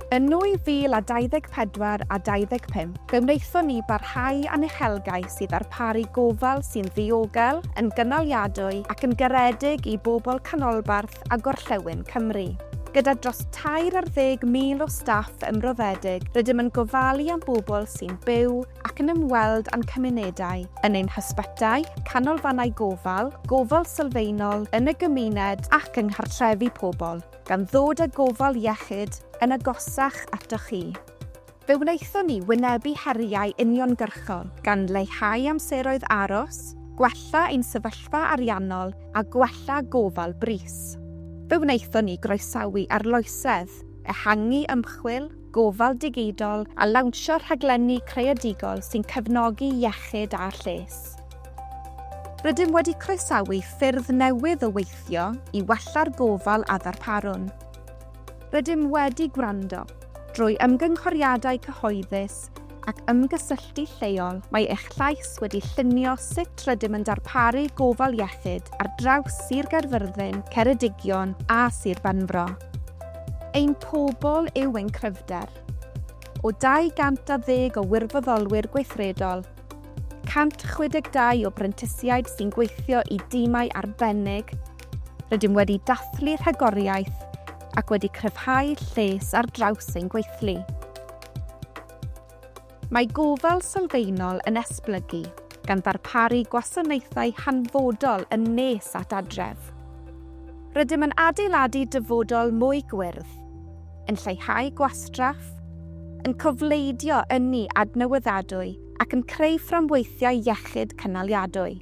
Yn 2024 a 25, fe wnaethon ni barhau â'n uchelgais i ddarparu gofal sy'n ddiogel, yn gynaliadwy ac yn garedig i bobl canolbarth a gorllewin Cymru. Gyda dros 13,000 o staff ymroddedig, rydym yn gofalu am bobl sy'n byw ac yn ymweld â'n cymunedau, yn ein hysbytai, canolfannau gofal, gofal sylfaenol, yn y gymuned ac yng nghartrefi pobl, gan ddod â gofal iechyd yn agosach atoch chi. Fe wnaethon ni wynebu heriau uniongyrchol, gan leihau amseroedd aros, gwella ein sefyllfa ariannol a gwella gofal brys. Fe wnaethon ni groesawu arloesedd, ehangu ymchwil, gofal digidol a lawnsio rhaglenni creadigol sy'n cefnogi iechyd a lles. Rydym wedi croesawu ffyrdd newydd o weithio i wella'r gofal a ddarparwn. Rydym wedi gwrando. Drwy ymgynghoriadau cyhoeddus ac ymgysylltu lleol, mae eich llais wedi llunio sut rydym yn darparu gofal iechyd ar draws Sir Gaerfyrddin, Ceredigion a Sir Benfro. Ein pobl yw ein cryfder. O 210 o wirfoddolwyr gweithredol, 162 o brentisiaid sy'n gweithio i dimau arbennig, rydym wedi dathlu rhagoriaeth ac wedi cryfhau lles ar draws ein gweithlu. Mae gofal sylfaenol yn esblygu, gan ddarparu gwasanaethau hanfodol yn nes at adref. Rydym yn adeiladu dyfodol mwy gwyrdd, yn lleihau gwastraff, yn cofleidio ynni adnewyddadwy ac yn creu fframweithiau iechyd cynaliadwy.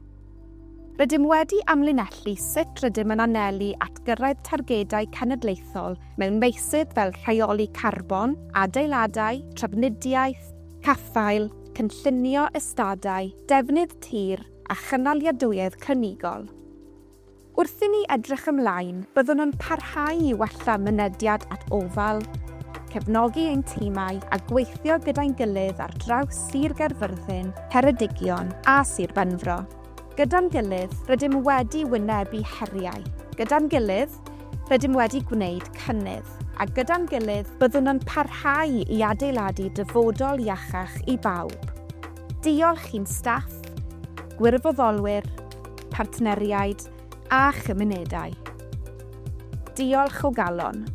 Rydym wedi amlinellu sut rydym yn anelu at gyrraedd targedau cenedlaethol mewn meysydd fel rheoli carbon, adeiladau, trafnidiaeth, caffael, cynllunio ystadau, defnydd tir a chynaliadwyedd clinigol. Wrth i ni edrych ymlaen, byddwn yn parhau i wella mynediad at ofal, cefnogi ein timau a gweithio gyda'n gilydd ar draws Sir Gaerfyrddin, Ceredigion a Sir Benfro. Gyda'n gilydd, rydym wedi wynebu heriau. Gyda'n gilydd, rydym wedi gwneud cynnydd. A gyda'n gilydd, byddwn yn parhau i adeiladu dyfodol iachach i bawb. Diolch i'n staff, gwirfoddolwyr, partneriaid a chymunedau. Diolch o galon.